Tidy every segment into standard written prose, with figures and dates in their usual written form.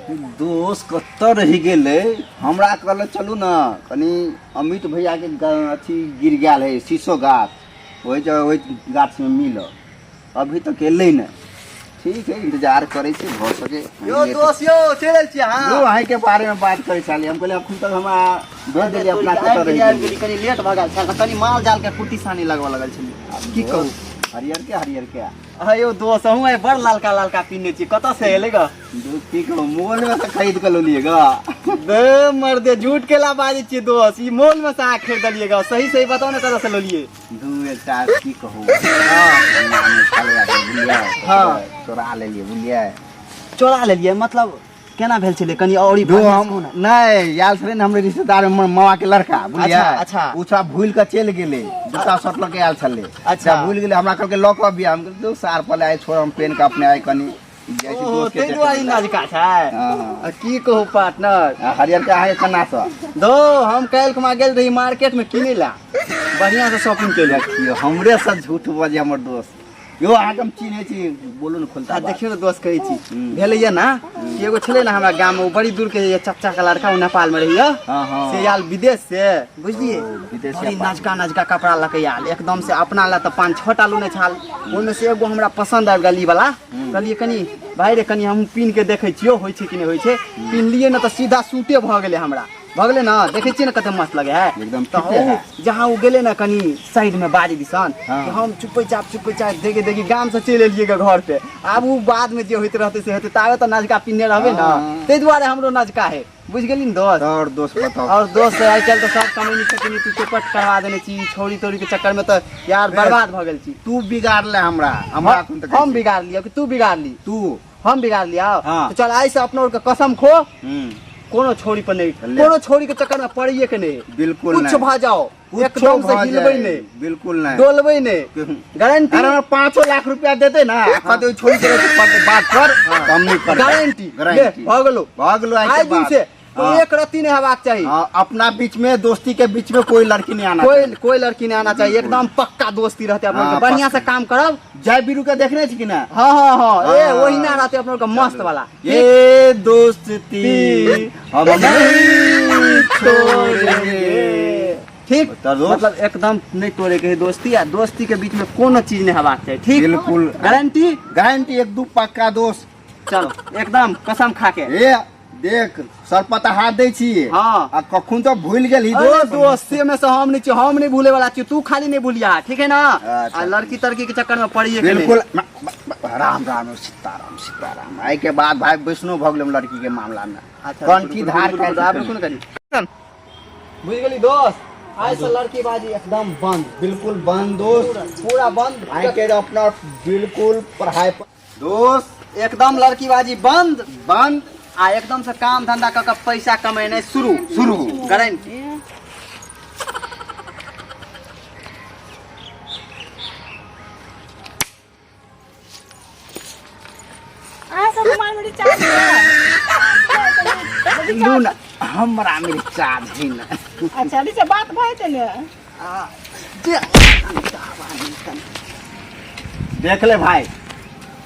दोस्त कतऽ रहि गेलै? हमरा कहलक चलू ने कनि अमित भैयाके अथी गिर गेल है शीशो गाछ, ओहि जगह ओहि गाछमे मिलऽ। अभी तक एलै नहि। ठीक है, इंतजार करै छी, भऽ सके। यौ दोस्त यौ, चलि आयल छी अहाँ? यौ, अहींके बारेमे बात करै छलियै। हम कहलियै अखन तक हमरा भेज देलियै अपना, कतऽ आबि रहि गेली, आबि गेलियै? गेली। कनि लेट भऽ गेल छल, कनि माल जाल के कुट्टी सानी लगबऽ लगल छलियै। की कहू। हरियर के हरियर के। अरे यौ दोस्त, अहूँ आइ बड़ ललका ललका पीने छी, कतऽ से एलै ग? दोस्त की कहू, मोल में से खरीद के लेलियै ग। बे मर्दे, झूठ केला बाजै छियै दोस्त? ई मॉल में से अहाँ खरीदलियै ग? सही सही बताउ ने, कतऽ से लेलियै? दू एकटा की कहू, बुझलियै? चोरा लेलियै, बुझलियै? चोरा लेलियै मतलब केना भेल छलै? कनि और दू हम नहि आयल छलै ने हमरे रिश्तेदार में मामा के लड़का, बुझलियै? अच्छा, अच्छा। ओ सब भूलि कऽ चलि गेलै, जूता शर्ट लऽ के आयल छलै। अच्छा। भूलि गेलै, हमरा कहलकै लऽ कऽ अबियै। हम कहलियै दू सार पले आइ छोड़, हम पेन के अपने आइ कनि जाइ छी ओहो, दोस्त के ताहि दुआरे ई देखै लए। नजका छै। हँ। आ की कहू पार्टनर। आ हरियर के अहाँके केना सँ? दो हम काल्हि खुमा गेल रही मार्केट में किनै ला, बढ़िया से शॉपिंग केलियै। देखियौ, हमरे से झूठ बजे हमर दोस्त। यौ, अहाँके हम चिन्है छी, बोलू ने खोलता आ बात। देखियौ ने दोस्त, कहै छी भेलैया ना कि एगो छलै ने हमरा गाम में, ओ बड़ी दूर के ये चचा के लड़का, ओ नेपाल में रहिया। हाँ, हाँ। से आयल विदेश से, बुझलियै? ओ, विदेशिया। बड़ी नजका नजका कपड़ा लऽ के आयल एकदम से। अपना ला तऽ पाँच छह टा लोने छाल, ओहिमे से एगो हमरा पसन्द आबि गेल ई वाला। कहलियै कनि भाय रे, कनि हम पिन्ह के देखै छियौ, होइ छै कि नहि होइ छै। पिन्हलियै ने तऽ सीधा सूटे भऽ गेलै हमरा, भऽ गेलै ने। देखै छियै ने कते मस्त लगै है। एकदम तऽ फिटे ओ है। जहाँ ओ गेलै ने कनि साइड में बाड़ी दिसन, तऽ हम चुपे चाप चुपे चाप देखे देखी गाम से चलि एलियै गे घर पे। आब ओ बाद में जे होइत रहतै से हेतै, ताबे तऽ नजका पिन्हने रहबै ने। ताहि दुआरे हमरो नजका है, बुझि गेली ने दोस्त? और दोस्त बताओ। और दोस्त, आइ काल्हि तऽ सब कमेनी खटेनी तू चौपट करवा देने छी छौरी तौरी के चक्कर में, तऽ यार बर्बाद भऽ गेल छी। तू बिगाड़ ले हमरा, हमरा एखन तक हम बिगाड़ लिअ कि तू बिगाड़ ली? तू। हम बिगाड़ लिया? हाँ। तो चल, आइ से अपना के कसम खो, कोनो छोरी पर नहीं, ले। कोनो छोरी के चक्कर में पड़िए के नहीं। बिल्कुल कुछ नहीं। भऽ जाओ, कुछो एकदम से भऽ हिलबै जाए, नहीं, बिल्कुल नहीं, डोलबै नहीं, गारंटी। अरे हमरा 5 लाख रुपया देते ना, कहते ओहि छोरी के बात कर, तऽ हम नहीं करबै। गारंटी। गारंटी। भऽ गेलो। भऽ गेलो आइ आइ के दिन बाद। से तो एक रत्ती नहीं हेबाक चाही। हाँ, अपना बीच में दोस्ती के बीच में कोई लड़की नहीं आना कोई चाहिए। कोई लड़की नहीं आना चाहिए, एकदम पक्का दोस्ती रहते अपना के, बढ़िया से काम करब। जय बीरू के देखने छी कि ना? हाँ हाँ, ए। वही ना रहते अपना के मस्त वाला। ये दोस्ती हम नहीं छोड़ेंगे। ठीक। तो दोस्त- मतलब एकदम नहीं तोड़े के है दोस्ती, आ दोस्ती के बीच में कोनो चीज नहीं हेबाक चाहिए, ठीक? बिल्कुल। गारंटी। गारंटी, एक दू पक्का दोस्त। चलो, एकदम कसम खा के। ए देख, सर पता हाथ दै छी। आ कखन तो भूल गेल ही अरे दोस्त। दोस्त, से में से हम नहीं छी, हम नहीं भूले वाला छी, तू खाली नहीं भूलिया, ठीक है ना? अच्छा। आ लड़की तड़की के चक्कर में पड़िए के नहीं। बिल्कुल। राम राम सीताराम सीताराम। आइ के बाद भाई वैष्णो भऽ गेलै हम लड़की के मामला में। अच्छा, कंठी रुकू, धार रुकू, रुकू, काटि रुकू, रुकू, कनी। बुझि गेली दोस्त, आइ से लड़की बाजी एकदम बंद। बिल्कुल बंद दोस्त। पूरा बंद। आइ के अपना बिल्कुल पढ़ाई पर दोस्त। एकदम लड़की बाजी बंद। बंद। आ एकदम से काम धंधा कऽ के पैसा कमेनाइ शुरू। शुरू। गारंटी। अहाँ सब मोबाइल में रिचार्ज है? लू ना, हमरा में रिचार्ज है ना। अच्छा, रिचार्ज बात भए जेतै ने। देख ले भाई।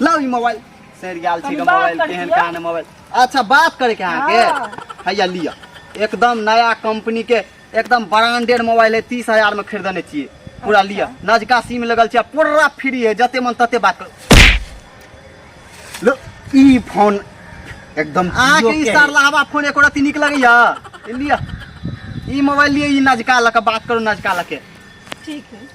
लाउ ई मोबाइल, सड़ि गेल छै। कनी के बात मोबाइल करियै। केहन कहाँ मोबाइल। अच्छा, बात करे के अहाँके? हाँ। हैया लिअ, एकदम नया कंपनी के एकदम ब्रांडेड मोबाइल है, 30,000 में खरीदने छियै पूरा। लिअ, नजका सिम लगल छै, पूरा फ्री है, जते मन तते बात करू। लो, ई फोन एकदम अहाँके ई जियो के है। सरलाहबा फोन एको रत्ती नीक लगैया? ई लिअ, ई मोबाइल लिअ, ई नजका लऽ के बात करू, नजका लऽ के। ठीक है।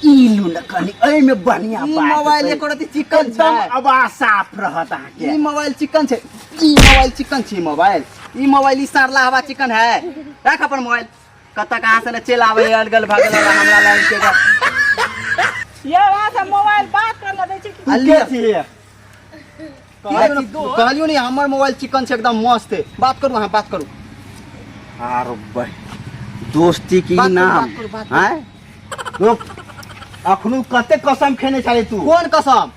ई लू ने कनि, एहिमे बढ़िया ई बात मोबाइल हेतै। एको रत्ती चिकन एकदम छै। आवाज साफ रहत अहाँके। ई मोबाइल चिकन छै, ई मोबाइल चिकन छै, ई मोबाइल, ई मोबाइल, ई सरला हवा चिकन है। राख अपन मोबाइल, कतऽ कहाँ से ने चलि आबै है अलगल भगल वाला हमरा लग के। यौ, अहाँ सब मोबाइल बात कर दै छी कि? आ लिअ। के छियै? कहलियौ ने हमर मोबाइल चिकन छै, एकदम मस्त है। बात करू अहाँ, बात करू। आरो दोस्ती की बात करू, नाम बात करू, बात करू। आँय? लोक अखनु कते कसम खेने छलै तू? कोन कसम?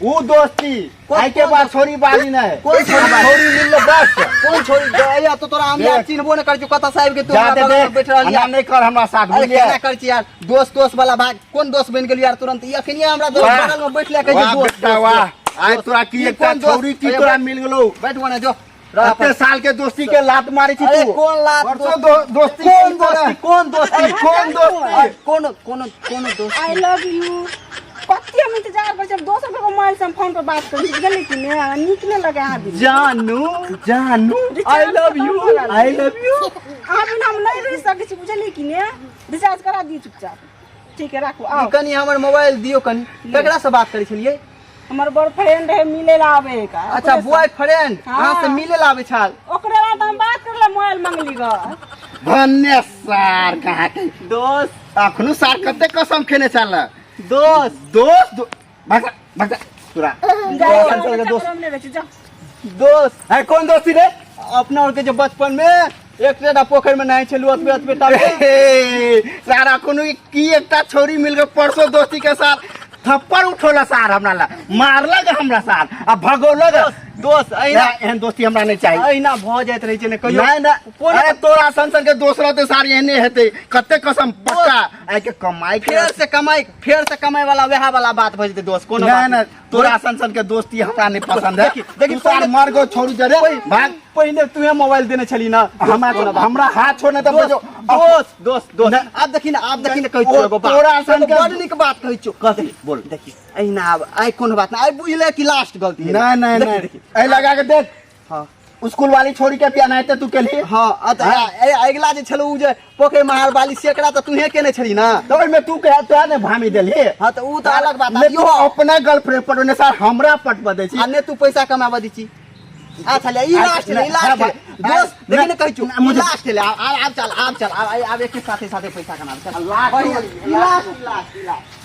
ऊ दोस्ती कोन- आइ के कोन बाद छोरी बाजी नहि। कोन छोरी बाजी? छोरी मिलले बस। कोन छोरी या तो तोरा हम यार देख। चिन्हबो नहि करै छियौ, कतऽ से आबि के तू जा हमरा दे बगल में देख, बैठ रहल एना यार। नहि कर हमरा साथ। अरे बुझलियै? केना करै छी यार, दोस्त दोस्त वाला भाग, कोन दोस्त बनि गेल यार तुरंत? ई अखनिये हमरा दोस्त वाह। बगल में बैठले, कहै छै वाह दोस्त बेटा दोस्त, वाह। दोस्त। आइ तोरा की ई एकटा कोन दोस्त? छौरी की अरे तोरा मिल गेलौ? बैठ गोने जो रह एते अपन। साल के दोस्ती के लात मारै छी अरे तू। कोन लात? वर्षों दोस्ती कोन की तोरा? दोस्ती, कोन दोस्ती? अरे कोन दोस्ती? अरे कोन कोन कोन दोस्ती? I love you. कते हम इंतजार करै छी, हम दोसर के मोबाइल से हम फोन पर बात करै छी, बुझलियै कि नहि? अहाँ नीक नहि लगे अहाँ बिना। जानू, जानू, I love you, I love you. अहाँ बिना हम नहि रहि सकै छी, बुझलियै कि नहि? रिचार्ज करा दियौ चुपचाप। ठीक है, राखू, आउ। कनी हमर मोबाइल दियौ कनी। ककरा से बात करै छलियै? हमर बॉयफ्रेंड है, मिले ला आवे का। अच्छा, बॉयफ्रेंड। हाँ। अहाँ से मिले ला आबै छल? ओकरे बाद हम बात करला मोबाइल मंगली ग। भन्ने सार कहाँ के दोस्त। अखनो सार कते कसम खेने छल। दोस्त। दोस्त, भाग जा, भाग जा, तोरा। दोस्त, दोस्त। नहीं रहै छी, जा। दोस्त। है कोन दोस्ती रे? अपना और के जे बचपन में एक टा पोखरि में नहाय छलु, ओतबे ओतबे टा में। हे, सार अखनो की एकटा छोरी मिल के परसों दोस्ती के साथ थप्पड़ उठौला सार, हमरा ला मारलक हमरा सार आ भगौलक। दोस्त, अहिना ना, एहन दोस्ती हमरा नहीं चाहिए। अहिना भऽ जाइत रहै छै ने कहियो। नहीं नहीं, कोन अरे तोरा सन सन के दोस्त रहते सार एहने हेतै। कते कसम पक्का आइ के कमाई के फेर से कमाई, फेर से कमाई वाला वएह वाला बात भऽ जेतै दोस्त, कोनो नहीं बात नहीं, तोरा सन सन के दोस्ती हमरा नहीं पसंद है। देखी, देखी, तू सार मर गो छोड़ू जरे भाग। पहिने तुहे मोबाइल देने छली ना। हमरा कोनो बात। हमरा हाथ छोड़ने तऽ दोस्त, बजो। दोस्त, दोस्त, दोस्त, नहीं। आब देखी ने, आब देखी ने, कहै ओ छियौ एगो बात। तोरा सन एगो के- बड़ नीक बात कहै छियौ। कथी बोल? देखी, अहिना आब आइ कोनो बात नहि, आइ बुझले कि लास्ट गलती हेतै। नहीं नहीं। देखी, नहीं देखी। एहि लगा के देख। हाँ। स्कूल वाली छोड़ी के पिया नहीं तू केली। हाँ, आ तऽ अगिला जे छलौ उ जे पोखरि महार वाली, सेकरा तऽ तूहे केने छली ना। तऽ ओहिमे तू कह तो ने भामी देली। हाँ, तऽ उ तऽ अलग बात। ने तू अपना गर्लफ्रेंड पटोने सार हमरा पटबा दै छी। आ ने तू पैसा कमाबऽ दै छी। अच्छा ले, ई लास्ट ले, ई लास्ट ले दोस्त। देखी ने, कहै छियौ, ई लास्ट ले। आब आब चल, आब चल, आब आब एके साथे साथे पैसा कमाबे चल। लास्ट। बढ़िया, ई लास्ट, ई लास्ट, ई लास्ट।